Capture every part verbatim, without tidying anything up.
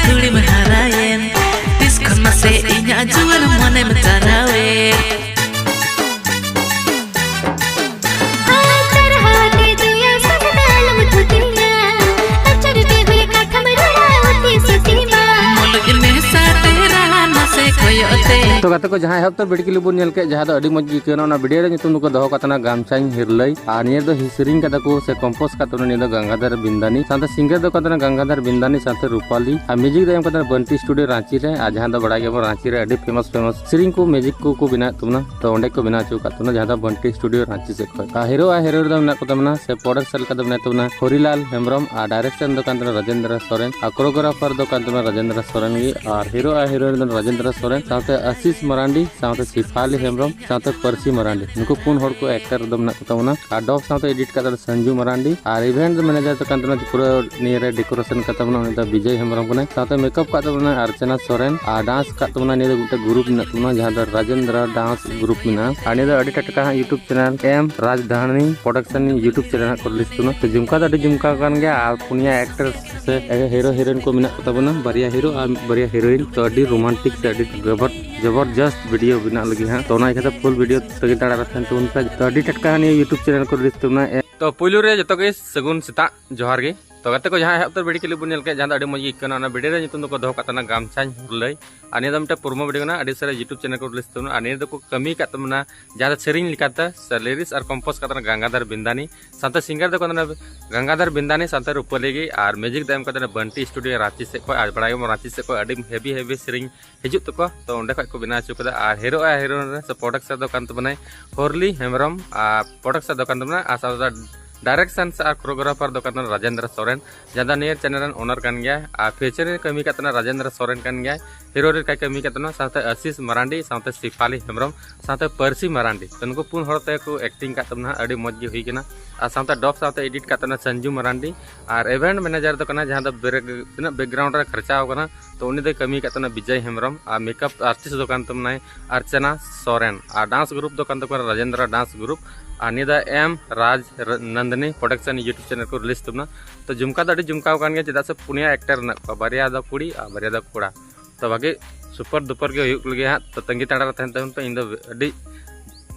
ᱠᱩᱲᱤᱢ ᱦᱟᱨᱟᱭᱮᱱ, ᱛᱤᱥ ᱠᱷᱚᱱ ᱢᱟᱥᱮ ᱤᱧᱟᱜ ᱡᱩᱣᱟᱹᱱ ᱢᱚᱱᱮᱢ ᱛᱟᱨᱟᱣᱮᱱ? ᱢᱩᱞᱩᱡ ᱢᱮᱥᱟ ᱛᱮᱨᱟ ᱱᱟᱥᱮ ᱠᱚᱭᱚᱜ ᱛᱮ᱾ ᱛᱚ ᱜᱟᱛᱮ ᱠᱚ, ᱡᱟᱦᱟᱸ ᱮᱦᱚᱵ ᱛᱚ ᱵᱤᱰᱠᱤᱞᱤ ᱵᱚᱱ ᱧᱮᱞ ᱠᱮᱫ, ᱡᱟᱦᱟᱸ ᱫᱚ ᱟᱹᱰᱤ ᱢᱚᱡᱽ ᱜᱮ ᱟᱹᱭᱠᱟᱹᱣ ᱮᱱᱟ᱾ ᱚᱱᱟ ᱵᱷᱤᱰᱤᱭᱳ ᱨᱮ ᱧᱩᱛᱩᱢ ᱫᱚᱠᱚ ᱫᱚᱦᱚ ᱠᱟᱜ ᱛᱟᱦᱮᱱᱟ ᱜᱟᱢᱪᱷᱟᱧ ᱦᱤᱨᱞᱟᱹᱭ, ᱟᱨ ᱱᱤᱭᱟᱹ ᱫᱚ ᱦᱤ-, ᱥᱮᱨᱮᱧ ᱠᱟᱫᱟ ᱠᱚ ᱥᱮ ᱠᱚᱢᱯᱳᱡᱽ ᱠᱟᱫ ᱛᱟᱵᱚᱱᱟ ᱱᱤᱭᱟᱹ ᱫᱚ ᱜᱟᱝᱜᱟᱫᱷᱟᱨ ᱵᱤᱱᱫᱟᱱᱤ, ᱥᱟᱶᱛᱮ ᱥᱤᱝᱜᱟᱨ ᱫᱚ ᱠᱟᱱ ᱛᱟᱵᱚᱱᱟ ᱜᱟᱝᱜᱟᱫᱷᱟᱨ ᱵᱤᱱᱫᱟᱱᱤ ᱥᱟᱶᱛᱮ ᱨᱩᱯᱟᱞᱤ, ᱟᱨ ᱢᱤᱭᱩᱡᱤᱠ ᱫᱚ ᱮᱢ ᱠᱟᱫᱟ ᱵᱟᱱᱴᱤ ᱥᱴᱩᱰᱤᱭᱳ ᱨᱟᱸᱪᱤ ᱨᱮ, ᱟᱨ ᱡᱟᱦᱟᱸ ᱫᱚ ᱵᱟᱲᱟᱭ ᱜᱮᱭᱟᱵᱚᱱ ᱨᱟᱸᱪᱤ ᱨᱮ ᱟᱹᱰᱤ ᱯᱷᱮᱢᱟᱥ ᱯᱷᱮᱢᱟᱥ ᱥᱮᱨᱮᱧ ᱠᱚ ᱢᱤᱭᱩᱡᱤᱠ ᱠᱚ ᱠᱚ ᱵᱮᱱᱟᱣᱮᱫ ᱛᱟᱵᱚᱱᱟ, ᱛᱚ ᱚᱸᱰᱮ ᱠᱚ ᱵᱮᱱᱟᱣ ᱦᱚᱪᱚ ᱟᱠᱟᱫ ᱛᱟᱵᱚᱱᱟ ᱡᱟᱦᱟᱸ ᱫᱚ ᱵᱟᱱᱴᱤ ᱥᱴᱩᱰᱤᱭᱳ ᱨᱟᱸᱪᱤ ᱥᱮᱫ ᱠᱷᱚᱱ᱾ ᱟᱨ ᱦᱤᱨᱳ ᱟᱨ ᱦᱤᱨᱳᱭᱤᱱ ᱫᱚ ᱢᱮᱱᱟᱜ ᱠᱚ ᱛᱟᱵᱚᱱᱟ ᱥᱮ ᱯᱨᱚᱰᱟᱠᱥᱚᱱ ᱞᱮᱠᱟ ᱫᱚ ᱢᱮᱱᱟᱜ ᱛᱟᱵᱚᱱᱟ ᱦᱚᱨᱤᱞᱟᱞ ᱦᱮᱢᱵᱨᱚᱢ, ᱟᱨ ᱰᱟᱭᱨᱮᱠᱥᱚᱱ ᱫᱚ ᱠᱟᱱ ᱛᱟᱵᱚᱱᱟ ᱨᱟᱡᱮᱱᱫᱨᱚ ᱥᱚᱨᱮᱱ, ᱟᱨ ᱠᱳᱨᱳᱜᱨᱟᱯᱷᱟᱨ ᱫᱚ ᱠᱟᱱ ᱛᱟᱵᱚᱱᱟ ᱨᱟᱡᱮᱱᱫᱨᱚ ᱥᱚᱨᱮᱱ ᱜᱮ, ᱟᱨ ᱦᱤᱨᱳ ᱟᱨ ᱦᱤᱨᱳᱭᱤᱱ ᱫᱚ ᱨᱟᱡᱮᱱᱫᱨᱚ ᱥᱚᱨᱮᱱ ᱥᱟᱶᱛᱮ ᱟᱥᱤᱥ ᱢᱟᱨᱟᱱᱰᱤ ᱥᱟᱶᱛᱮ ᱥᱤᱯᱷᱟᱞᱤ ᱦᱮᱢᱵᱨᱚᱢ ᱥᱟᱶᱛᱮ ᱯᱟᱹᱨᱥᱤ ᱢᱟᱨᱟᱱᱰᱤ, ᱱᱩᱠᱩ ᱯᱩᱱ ᱦᱚᱲ ᱠᱚ ᱮᱠᱴᱟᱨ ᱫᱚ ᱢᱮᱱᱟᱜ ᱠᱚ ᱛᱟᱵᱚᱱᱟ᱾ ᱟᱨ ᱰᱚᱵ ᱥᱟᱶᱛᱮ ᱮᱰᱤᱴ ᱠᱟᱫᱟ ᱥᱚᱧᱡᱩ ᱢᱟᱨᱟᱱᱰᱤ, ᱟᱨ ᱤᱵᱷᱮᱱᱴ ᱢᱮᱱᱮᱡᱟᱨ ᱫᱚ ᱠᱟᱱ ᱛᱟᱵᱚᱱᱟ ᱯᱩᱨᱟᱹ ᱱᱤᱭᱟᱹ ᱨᱮ ᱰᱮᱠᱳᱨᱮᱥᱚᱱ ᱠᱟᱱ ᱛᱟᱵᱚᱱᱟ ᱩᱱᱤ ᱫᱚ ᱵᱤᱡᱚᱭ ᱦᱮᱢᱵᱨᱚᱢ ᱠᱟᱱᱟᱭ, ᱥᱟᱶᱛᱮ ᱢᱮᱠᱟᱯ ᱠᱟᱫ ᱛᱟᱵᱚᱱᱟ ᱟᱨᱪᱟᱱᱟ ᱥᱚᱨᱮᱱ, ᱟᱨ ᱰᱟᱱᱥ ᱠᱟᱫ ᱛᱟᱵᱚᱱᱟ ᱱᱤᱭᱟᱹ ᱫᱚ ᱢᱤᱫᱴᱮᱱ ᱜᱨᱩᱯ ᱢᱮᱱᱟᱜ ᱛᱟᱵᱚᱱᱟ ᱡᱟᱦᱟᱸ ᱫᱚ ᱨᱟᱡᱮᱱᱫᱨᱚ ᱰᱟᱱᱥ ᱜᱨᱩᱯ ᱢᱮᱱᱟᱜᱼᱟ᱾ ᱟᱨ ᱱᱤᱭᱟᱹ ᱫᱚ ᱟᱹᱰᱤ ᱴᱟᱴᱠᱟ ᱦᱟᱸᱜ YouTube ᱪᱮᱱᱮᱞ ᱮᱢ ᱨᱟᱡᱽᱫᱷᱟᱱᱤ ᱯᱨᱚᱰᱟᱠᱥᱚᱱ YouTube ᱪᱮᱱᱮᱞ ᱦᱟᱸᱜ ᱠᱚ ᱨᱤᱞᱤᱡᱽ ᱛᱟᱵᱚᱱᱟ᱾ ᱛᱚ ᱡᱷᱩᱢᱠᱟ ᱫᱚ ᱟᱹᱰᱤ ᱡᱷᱩᱢᱠᱟ ᱠᱟᱱ ᱜᱮᱭᱟ, ᱟᱨ ᱯᱩᱱᱭᱟ ᱮᱠᱴᱨᱮᱥ ᱥᱮ ᱦᱤᱨᱳ ᱦᱤᱨᱳᱭᱤᱱ ᱠᱚ ᱢᱮᱱᱟᱜ ᱠᱚ ᱛᱟᱵᱚᱱᱟ, ᱵᱟᱨᱭᱟ ᱦᱤᱨᱳ ᱟᱨ ᱵᱟᱨᱭᱟ ᱦᱤᱨᱳᱭᱤᱱ᱾ ᱛᱚ ᱟᱹᱰᱤ ᱨᱳᱢᱟᱱᱴᱤᱠ ᱥᱮ ᱟᱹᱰᱤ ᱡᱚᱵᱚᱨ ᱡᱚᱵᱚᱨᱡᱚᱥᱛ ᱵᱷᱤᱰᱤᱭᱳ ᱵᱮᱱᱟᱜ ᱞᱟᱹᱜᱤᱫ ᱦᱟᱸᱜ, ᱛᱚ ᱚᱱᱟ ᱤᱠᱷᱟᱹᱛᱮ ᱯᱷᱩᱞ ᱵᱷᱤᱰᱤᱭᱳ ᱛᱟᱹᱜᱤ ᱛᱟᱲᱟ ᱨᱮ ᱛᱟᱦᱮᱱ ᱛᱟᱵᱚᱱ ᱯᱮ᱾ ᱛᱚ ᱟᱹᱰᱤ ᱴᱟᱴᱠᱟ ᱦᱟᱸᱜ ᱱᱤᱭᱟᱹ YouTube ᱪᱮᱱᱮᱞ ᱠᱚ ᱨᱤᱞᱤᱡᱽ ᱛᱟᱵᱚᱱᱟ᱾ ᱛᱚ ᱯᱩᱭᱞᱩ ᱨᱮ ᱡᱚᱛᱚ ᱜᱮ ᱥᱟᱹᱜᱩᱱ ᱥᱮᱛᱟᱜ, ᱡᱚᱦᱟᱨ ᱜᱮ᱾ ᱛᱚ ᱜᱟᱛᱮ ᱠᱚ, ᱡᱟᱦᱟᱸ ᱮᱦᱚᱵ ᱛᱚ ᱵᱷᱤᱰᱤᱭᱳ ᱠᱞᱤᱯ ᱵᱚᱱ ᱧᱮᱞ ᱠᱮᱫ, ᱡᱟᱦᱟᱸ ᱫᱚ ᱟᱹᱰᱤ ᱢᱚᱡᱽ ᱜᱮ ᱟᱹᱭᱠᱟᱹᱣ ᱮᱱᱟ, ᱚᱱᱟ ᱵᱷᱤᱰᱤᱭᱳ ᱨᱮ ᱧᱩᱛᱩᱢ ᱫᱚᱠᱚ ᱫᱚᱦᱚ ᱠᱟᱜ ᱛᱟᱦᱮᱱᱟ ᱜᱟᱢᱪᱷᱟᱧ ᱦᱩᱨᱞᱟᱹᱭ᱾ ᱟᱨ ᱱᱤᱭᱟᱹ ᱫᱚ ᱢᱤᱫᱴᱮᱱ ᱯᱨᱳᱢᱳ ᱵᱷᱤᱰᱤᱭᱳ ᱠᱟᱱᱟ, ᱟᱹᱰᱤ ᱩᱥᱟᱹᱨᱟ YouTube ᱪᱮᱱᱮᱞ ᱠᱚ ᱨᱤᱞᱤᱡᱽ ᱛᱟᱵᱚᱱᱟ᱾ ᱟᱨ ᱱᱤᱭᱟᱹ ᱫᱚᱠᱚ ᱠᱟᱹᱢᱤ ᱟᱠᱟᱫ ᱛᱟᱵᱚᱱᱟ ᱡᱟᱦᱟᱸ ᱫᱚ ᱥᱮᱨᱮᱧ ᱞᱮᱠᱟᱛᱮ ᱥᱮ ᱞᱤᱨᱤᱠᱥ ᱟᱨ ᱠᱚᱢᱯᱳᱡᱽ ᱠᱟᱜ ᱛᱟᱵᱚᱱᱟ ᱜᱟᱝᱜᱟᱫᱷᱟᱨ ᱵᱤᱱᱫᱟᱱᱤ, ᱥᱟᱶᱛᱮ ᱥᱤᱝᱜᱟᱨ ᱫᱚ ᱠᱟᱱᱟ ᱜᱟᱝᱜᱟᱫᱷᱟᱨ ᱵᱤᱱᱫᱟᱱᱤ ᱥᱟᱶᱛᱮ ᱨᱩᱯᱟᱹᱞᱤ ᱜᱮ, ᱟᱨ ᱢᱤᱭᱩᱡᱤᱠ ᱫᱚ ᱮᱢ ᱠᱟᱫᱟ ᱵᱟᱱᱴᱤ ᱥᱴᱩᱰᱤᱭᱳ ᱨᱟᱸᱪᱤ ᱥᱮᱫ ᱠᱷᱚᱱ᱾ ᱟᱨ ᱵᱟᱲᱟᱭ ᱜᱮᱵᱚᱱ ᱨᱟᱸᱪᱤ ᱥᱮᱫ ᱠᱷᱚᱱ ᱟᱹᱰᱤ ᱦᱮᱵᱤ ᱦᱮᱵᱤ ᱥᱮᱨᱮᱧ ᱦᱤᱡᱩᱜ ᱛᱟᱠᱚ, ᱛᱚ ᱚᱸᱰᱮ ᱠᱷᱚᱱ ᱠᱚ ᱵᱮᱱᱟᱣ ᱦᱚᱪᱚ ᱠᱟᱫᱟ᱾ ᱟᱨ ᱦᱤᱨᱳ ᱟᱨ ᱦᱤᱨᱳᱭᱤᱱ ᱥᱮ ᱯᱨᱚᱰᱟᱠᱥᱚᱱ ᱫᱚ ᱠᱟᱱ ᱛᱟᱵᱚᱱᱟᱭ ᱦᱚᱨᱞᱤ ᱦᱮᱢᱵᱨᱚᱢ, ᱟᱨ ᱯᱨᱚᱰᱟᱠᱥᱚᱱ ᱫᱚ ᱠᱟᱱ ᱛᱟᱵᱚᱱᱟ, ᱟᱨ ᱥᱟᱶᱛᱮ ᱰᱟᱭᱨᱮᱠᱥᱚᱱ ᱥᱮ ᱟᱨ ᱠᱳᱨᱳᱜᱨᱟᱯᱷᱟᱨ ᱫᱚ ᱠᱟᱱ ᱛᱟᱵᱚᱱᱟ ᱨᱟᱡᱮᱱᱫᱨᱚ ᱥᱚᱨᱮᱱ, ᱡᱟᱦᱟᱸ ᱫᱚ ᱱᱤᱭᱟᱹ ᱪᱮᱱᱮᱞ ᱨᱮᱱ ᱳᱱᱟᱨ ᱠᱟᱱ ᱜᱮᱭᱟ᱾ ᱟᱨ ᱯᱷᱤᱭᱩᱪᱟᱨ ᱨᱮ ᱠᱟᱹᱢᱤ ᱠᱟᱜ ᱛᱟᱦᱮᱱᱟ ᱨᱟᱡᱮᱱᱫᱨᱚ ᱥᱚᱨᱮᱱ ᱠᱟᱱ ᱜᱮᱭᱟᱭ, ᱦᱤᱨᱳ ᱨᱮ ᱠᱟᱭ ᱠᱟᱹᱢᱤ ᱠᱟᱜ ᱛᱟᱦᱮᱱᱟ, ᱥᱟᱶᱛᱮ ᱟᱥᱤᱥ ᱢᱟᱨᱟᱱᱰᱤ, ᱥᱟᱶᱛᱮ ᱥᱤᱯᱷᱟᱞᱤ ᱦᱮᱢᱵᱨᱚᱢ, ᱥᱟᱶᱛᱮ ᱯᱟᱹᱨᱥᱤ ᱢᱟᱨᱟᱱᱰᱤ᱾ ᱛᱚ ᱱᱩᱠᱩ ᱯᱩᱱ ᱦᱚᱲ ᱛᱮ ᱠᱚ ᱮᱠᱴᱤᱝ ᱠᱟᱜ ᱛᱟᱵᱚᱱᱟ, ᱟᱹᱰᱤ ᱢᱚᱡᱽ ᱜᱮ ᱦᱩᱭ ᱠᱟᱱᱟ᱾ ᱟᱨ ᱥᱟᱶᱛᱮ ᱰᱚᱵ ᱥᱟᱶᱛᱮ ᱮᱰᱤᱴ ᱠᱟᱜ ᱛᱟᱦᱮᱱᱟ ᱥᱟᱱᱡᱩ ᱢᱟᱨᱟᱱᱰᱤ, ᱟᱨ ᱤᱵᱷᱮᱱᱴ ᱢᱮᱱᱮᱡᱟᱨ ᱫᱚ ᱠᱟᱱᱟ ᱡᱟᱦᱟᱸ ᱫᱚ ᱵᱨᱮᱠ-, ᱛᱤᱱᱟᱹᱜ ᱵᱮᱠᱜᱨᱟᱣᱩᱱᱰ ᱨᱮ ᱠᱷᱚᱨᱪᱟ ᱟᱠᱟᱱᱟ, ᱛᱚ ᱩᱱᱤ ᱫᱚᱭ ᱠᱟᱹᱢᱤ ᱟᱠᱟᱫ ᱛᱟᱦᱮᱱᱟ ᱵᱤᱡᱚᱭ ᱦᱮᱢᱵᱨᱚᱢ, ᱟᱨ ᱢᱮᱠᱟᱯ ᱟᱨᱴᱤᱥᱴ ᱫᱚ ᱠᱟᱱ ᱛᱟᱵᱚᱱᱟᱭ ᱟᱨᱪᱟᱱᱟ ᱥᱚᱨᱮᱱ, ᱟᱨ ᱰᱟᱱᱥ ᱜᱨᱩᱯ ᱫᱚ ᱠᱟᱱ ᱛᱟᱵᱚᱱᱟ ᱨᱟᱡᱮᱱᱫᱨᱟ ᱰᱟᱱᱥ ᱜᱨᱩᱯ, ᱟᱨ ᱱᱤᱭᱟᱹ ᱫᱚ ᱮᱢ ᱨᱟᱡᱽ ᱱᱚᱱᱫᱤᱱᱤ ᱯᱨᱚᱰᱟᱠᱥᱚᱱ YouTube ᱪᱮᱱᱮᱞ ᱠᱚ ᱨᱤᱞᱤᱡᱽ ᱛᱟᱵᱚᱱᱟ᱾ ᱛᱚ ᱡᱷᱩᱢᱠᱟ ᱫᱚ ᱟᱹᱰᱤ ᱡᱷᱩᱢᱠᱟᱣ ᱠᱟᱱ ᱜᱮᱭᱟ, ᱪᱮᱫᱟᱜ ᱥᱮ ᱯᱩᱱᱭᱟ ᱮᱠᱴᱟᱨ ᱢᱮᱱᱟᱜ ᱠᱚᱣᱟ, ᱵᱟᱨᱭᱟ ᱫᱚ ᱠᱩᱲᱤ ᱟᱨ ᱵᱟᱨᱭᱟ ᱫᱚ ᱠᱚᱲᱟ᱾ ᱛᱚ ᱵᱷᱟᱜᱮ ᱥᱩᱯᱟᱨ ᱫᱩᱯᱟᱨ ᱜᱮ ᱦᱩᱭᱩᱜ ᱞᱟᱹᱜᱤᱫ ᱦᱟᱸᱜ᱾ ᱛᱚ ᱛᱟᱺᱜᱤ ᱛᱟᱲᱟᱜ ᱨᱮ ᱛᱟᱦᱮᱱ ᱛᱟᱵᱚᱱ ᱯᱮ, ᱤᱧ ᱫᱚ ᱟᱹᱰᱤ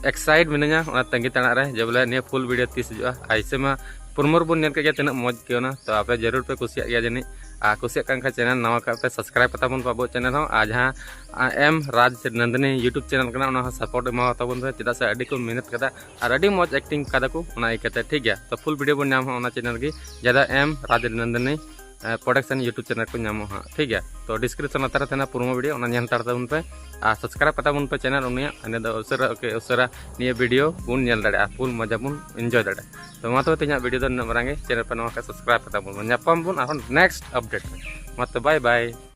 ᱮᱠᱥᱟᱭᱤᱴ ᱢᱤᱱᱟᱹᱧᱟ ᱚᱱᱟ ᱛᱟᱺᱜᱤ ᱛᱟᱲᱟᱜ ᱨᱮ, ᱡᱮ ᱵᱚᱞᱮ ᱱᱤᱭᱟᱹ ᱯᱷᱩᱞ ᱵᱷᱤᱰᱤᱭᱳ ᱛᱤᱥ ᱦᱤᱡᱩᱜᱼᱟ᱾ ᱟᱭᱥᱮ ᱢᱟ ᱯᱨᱳᱢᱳ ᱨᱮᱵᱚᱱ ᱧᱮᱞ ᱠᱮᱫ ᱜᱮᱭᱟ ᱛᱤᱱᱟᱹᱜ ᱢᱚᱡᱽ ᱟᱹᱭᱠᱟᱹᱣᱱᱟ᱾ ᱛᱚ ᱟᱯᱮ ᱡᱟᱹᱨᱩᱲ ᱯᱮ ᱠᱩᱥᱤᱭᱟᱜ ᱜᱮᱭᱟ ᱡᱟᱹᱱᱤᱡ, ᱟᱨ ᱠᱩᱥᱤᱭᱟᱜ ᱠᱟᱱ ᱠᱷᱟᱱ ᱪᱮᱱᱮᱞ ᱱᱟᱣᱟ ᱠᱟᱜ ᱯᱮ, ᱥᱟᱵᱥᱠᱨᱟᱭᱤᱵ ᱠᱟᱛᱟ ᱵᱚᱱ ᱯᱮ ᱟᱵᱚ ᱪᱮᱱᱮᱞ ᱦᱚᱸ, ᱟᱨ ᱡᱟᱦᱟᱸ ᱟ, ᱮᱢ ᱨᱟᱡᱽ ᱱᱚᱱᱫᱤᱱᱤ YouTube ᱪᱮᱱᱮᱞ ᱠᱟᱱᱟ, ᱚᱱᱟ ᱦᱚᱸ ᱥᱟᱯᱳᱨᱴ ᱮᱢᱟ ᱛᱟᱵᱚᱱ ᱯᱮ, ᱪᱮᱫᱟᱜ ᱥᱮ ᱟᱹᱰᱤ ᱠᱚ ᱢᱮᱦᱱᱚᱛ ᱠᱟᱫᱟ ᱟᱨ ᱟᱹᱰᱤ ᱢᱚᱡᱽ ᱮᱠᱴᱤᱝ ᱠᱟᱫᱟ ᱠᱚ ᱚᱱᱟ ᱤᱭᱠᱟᱹᱛᱮ, ᱴᱷᱤᱠ ᱜᱮᱭᱟ᱾ ᱛᱚ ᱯᱷᱩᱞ ᱵᱷᱤᱰᱤᱭᱳ ᱵᱚᱱ ᱧᱟᱢᱟ ᱚᱱᱟ ᱪᱮᱱᱮᱞ ᱨᱮᱜᱮ, ᱡᱟᱦᱟᱸ ᱫᱚ ᱮᱢ ᱨᱟᱡᱽ ᱱᱚᱱᱫᱤᱱᱤ ᱯᱨᱚᱰᱟᱠᱥᱚᱱ YouTube ᱪᱮᱱᱮᱞ ᱠᱚ ᱧᱟᱢᱚᱜᱼᱟ ᱦᱟᱸᱜ, ᱴᱷᱤᱠ ᱜᱮᱭᱟ᱾ ᱛᱚ ᱰᱤᱥᱠᱨᱤᱯᱥᱚᱱ ᱞᱟᱛᱟᱨ ᱨᱮ ᱛᱟᱦᱮᱱᱟ ᱯᱨᱳᱢᱳ ᱵᱷᱤᱰᱤᱭᱳ, ᱚᱱᱟ ᱧᱮᱞ ᱦᱟᱛᱟᱲ ᱛᱟᱵᱚᱱ ᱯᱮ, ᱟᱨ ᱥᱟᱵᱥᱠᱨᱟᱭᱤᱵ ᱠᱟᱛᱟ ᱵᱚᱱ ᱯᱮ ᱪᱮᱱᱮᱞ ᱩᱱᱤᱭᱟᱜ, ᱤᱱᱟᱹ ᱫᱚ ᱩᱥᱟᱹᱨᱟ ᱠᱮ ᱩᱥᱟᱹᱨᱟ ᱱᱤᱭᱟᱹ ᱵᱷᱤᱰᱤᱭᱳ ᱵᱚᱱ ᱧᱮᱞ ᱫᱟᱲᱮᱭᱟᱜᱼᱟ, ᱯᱷᱩᱞ ᱢᱚᱡᱟ ᱵᱚᱱ ᱮᱱᱡᱚᱭ ᱫᱟᱲᱮᱭᱟᱜᱼᱟ᱾ ᱛᱚ ᱢᱟ ᱛᱚᱵᱮ ᱛᱮᱦᱮᱧᱟᱜ ᱵᱷᱤᱰᱤᱭᱳ ᱫᱚ ᱱᱤᱱᱟᱹᱜ ᱢᱟᱨᱟᱝ ᱜᱮ, ᱪᱮᱱᱮᱞ ᱯᱮ ᱱᱟᱣᱟ ᱠᱷᱟᱱ ᱥᱟᱵᱥᱠᱨᱟᱭᱤᱵ ᱠᱟᱛᱟ ᱵᱚᱱ, ᱧᱟᱯᱟᱢ ᱵᱚᱱ ᱟᱨᱦᱚᱸ ᱱᱮᱠᱥᱴ ᱟᱯᱰᱮᱴ ᱨᱮ᱾ ᱢᱟ ᱛᱚ ᱵᱟᱭ ᱵᱟᱭ᱾